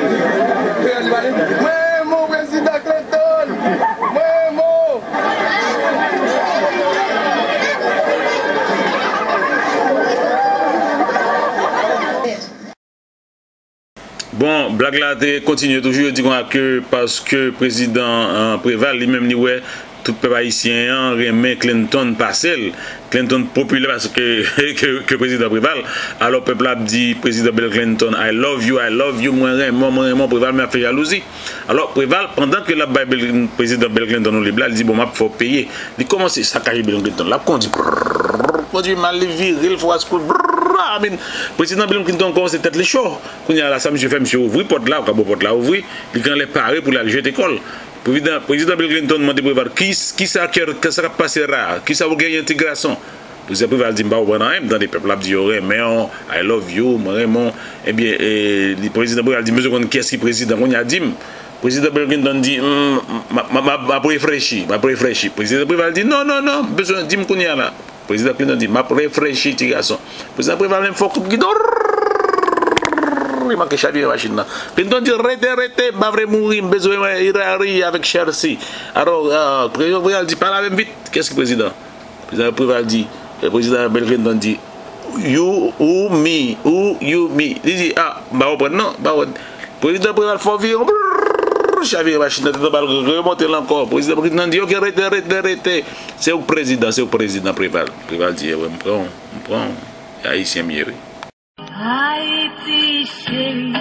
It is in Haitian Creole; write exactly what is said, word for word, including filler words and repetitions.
Mwen renmen w, Prezidan Clinton! Mwen renmen w! Bon, blag la te kontinye toujou, yo di konsa ke paske prezidan, euh, Preval li menm li wè tout pèp ayisyen an renmen Clinton pase l. Clinton popilè paske ke, ke prezidan Preval. Alò pèp la ap di prezidan Bill Clinton, "I love you, I love you, mwen renmen w, mwen renmen w." Preval men ap fè jalouzi. Alò Preval, pandan ke l ap bay Bill, prezidan Bill Clinton yon lib la, li di, "Bon, m ap fè w peye." Li kòmanse sakaje Bill Clinton. L ap kondi, prrrr, kondi mal, li vire, l fè w askoul, brrrr, I mean, prezidan Bill Clinton kòmanse tèt li cho. Kounye a la, sa misye fè, misye ouvri pòt la, ou ka bò pòt la ouvri, li genlè pare pou l al jete kò l. Prezidan, prezidan Bill Clinton mande Preval, "Ki, kisa, kisa k ap pase la? Kisa w genyen, ti gason?" Prezidan Preval di, "M pa konprann anyen, m tande pèp la ap di yo renmen w, I love you, mwen renmen w." Ebyen, e, li, prezidan Preval di, "M bezwen konn kiyès ki prezidan kounye a, di m." Prezidan Bill Clinton di, "M, m, m, m, m ap reflechi, m ap reflechi." Prezidan Preval di, "Non, non, non, m bezwen, di m kounye a la." Prezidan Clinton di, "M ap reflechi, ti gason." Prezidan Preval menm fè yon kout gidon. Li manke chavire machin nan. Clinton di, "Rete, rete, m pa vle mouri, m bezwen wè Hillary avèk Chelsea." Alò, euh, prezidan Preval di, "Pale avè m vit, kiyès ki prezidan?" Prezidan Preval di, eh, prezidan Bill Clinton di, "You, ou, me, ou, you, me." Li di, "Ah, m pa konprann non, m pa konprann." Prezidan Preval fè yon viwon, brrr, chavire machin nan, tèt anba l remonte l ankò. Prezidan Clinton di, "Ok, rete, rete, rete. Se ou k prezidan, se ou k prezidan, Preval." Preval di, "Eh, wi, m pran w, m pran w. E Ayisyen m ye, wi." Ayiti cheri,